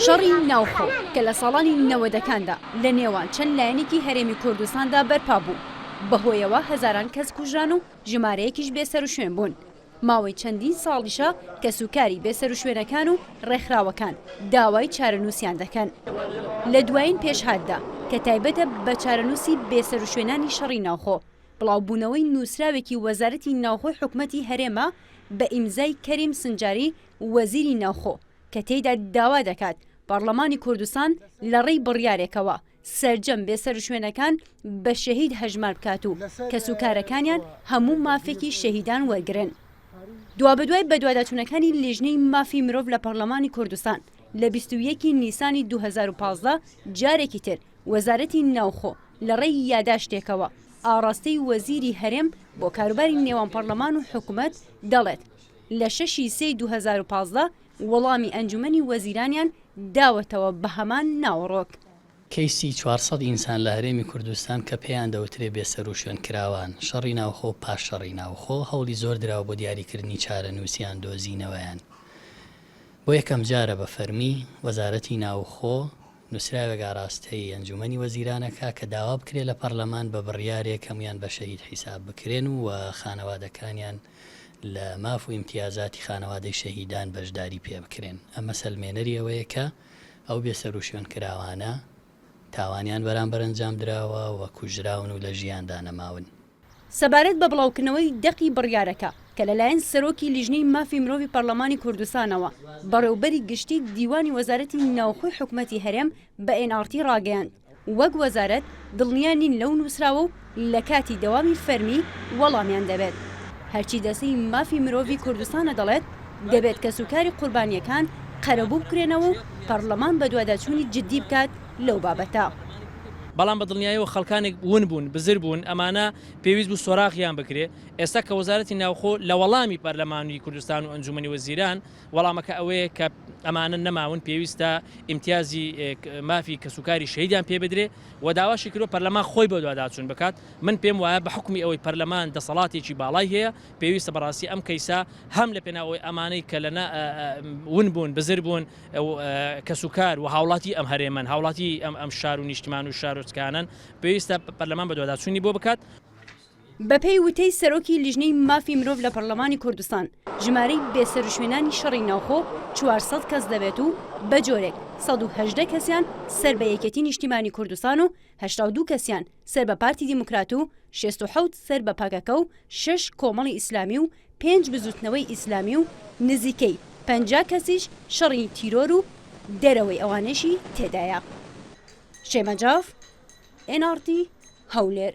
شەڕی ناوخۆ کە لە ساڵانی نەوەدەکاندا لە نێوان چەند لایەنێکی هەرێمی کوردستاندا بەرپا بوو، بەهۆیەوە هەزاران کەس کوژران و ژمارەیەکیش بێسەروشوێن بوون. ماوەی چەندین ساڵیشە کەسوکاری بێسەروشوێنەکان و ڕێکخراوەکان داوای چارەنووسیان دەکەن. لە دوایین پێشهاتدا کە تایبەتە بە چارەنووسی بێسەروشوێنانی شەڕی ناوخۆ، بڵاوبوونەوەی نووسراوێکی وەزارەتی ناوخۆی حکومەتی هەرێمە بە ئیمزای کەریم سنجاری وەزیری ناوخۆ کە تێیدا داوا دەکات پەڕلەمانی کوردستان لەڕێی بڕیارێکەوە سەرجەم بێسەروشوێنەکان بە شەهید هەژمار بکات و کەسوکارەکانیان هەموو مافێکی شەهیدان وەرگرن. دوابەدوای بەدواداچوونەکانی لیژنەی مافی مرۆڤ لە پەڕلەمانی کوردستان لە 21 ی نیسانی 2015 جارێکی تر وەزارەتی ناوخۆ لەڕێی یاداشتێکەوە ئاڕاستەی وەزیری هەرێم بۆ کاروباری نێوان پەڕلەمان و حکومەت دەڵێت لە شەش ی سێی 2015 وەڵامی ئەنجومەنی وەزیرانیان داوەتەوە بەهەمان ناوەڕۆک. کەیسی 400 ئینسان لە هەرێمی کوردستان کە پێیان دەوترێ بێسەروشوێنکراوان، شەڕی ناوخۆ و پاش شەڕی ناوخۆ، هەوڵی زۆر دراوە بۆ دیاریکردنی چارەنووسیان، دۆزینەوەیان. بۆ یەکەمجارە بە فەرمی وەزارەتی ناوخۆ نووسراوێک ئاراستەی ئەنجوومەنی وەزیران ئەکا کە داوا بکرێ لە پەرلەمان بە بڕیارێک هەموویان بە شەهید حیساب بکرێن و خانەوادەکانیان لە ماف و ئیمتیازاتی خانەوادەی شەهیدان بەشداری پێ بکرێن. ئەمە سەلمێنەری ئەوەیە کە ئەو بێسەروشوێنکراوانە تاوانیان بەرامبەر ئەنجام دراوە و کوژراون و لە ژیاندا نەماون. سەبارەت بە بڵاوکردنەوەی دەقی بڕیارەکە کە لەلایەن سەرۆکی لیژنەی مافی مرۆڤی پەرلەمانی کوردستانەوە بەڕێوبەری گشتی دیوانی وەزارەتی ناوخۆی حکومەتی هەرێم بە ئێن ئاڕ تی ڕاگەیاند، وەک وەزارەت دڵنیا نین لەو نووسراوە و لە کاتی دەوامی فەرمی وەڵامیان دەبێت. هەرچی دەستەی مافی مرۆڤی کوردستانە دەڵێت، دەبێت کەسوکاری قوربانییەکان قەرەبوو بکرێنەوە و پەرلەمان بەدواداچوونی جددی بکات لەو بابەتە. بەڵام بە دڵنیایەوە خەڵکانێک ون بوون، بزر بوون، ئەمانە پێویست بوو سۆراغیان بکرێ، ئێستا کە وەزارەتی ناوخۆ لە وەڵامی پەرلەمانی کوردستان و ئەنجومەنی وەزیران وەڵامەکە ئەوەیە کە ئەمانە نەماون پێویستە ئیمتیازی مافی کەسوکاری شەهیدیان پێ بدرێ و داواشی کردووە پەرلەمان خۆی بەدواداچوون بکات، من پێم وایە بە حوکمی ئەوەی پەرلەمان دەسەڵاتێکی باڵای هەیە پێویستە بەڕاستی ئەم کەیسە هەم لە پێناو ئەوەی ئەمانەی کە لە ون بوون بزر بوون کەسوکار و هاوڵاتی ئەم هەرێمەن، هاوڵاتی ئەم ئەم شار و نیشتمان و شارۆچکانەن، پێویستە پەرلەمان بەدواداچوونی بۆ بکات. بەپێی وتەی سەرۆکی لیژنەی مافی مرۆڤ لە پەرلەمانی کوردستان، ژمارەی بێسەروشوێنانی شەڕی ناوخۆ 400 کەس دەبێت و بەجۆرێک 118 کەسیان سەر بە یەکێتی نیشتیمانی کوردستان و 82 کەسیان سەر بە پارتی دیموکرات و 67 سەر بە پەکەکە و شەش کۆمەڵی ئیسلامی و پێنج بزوتنەوەی ئیسلامی و نزیکەی 50 کەسیش شەڕی تیرۆر و دەرەوەی ئەوانەشی تێدایە. شێمە جاف، ئێن ئاڕ تی، هەولێر.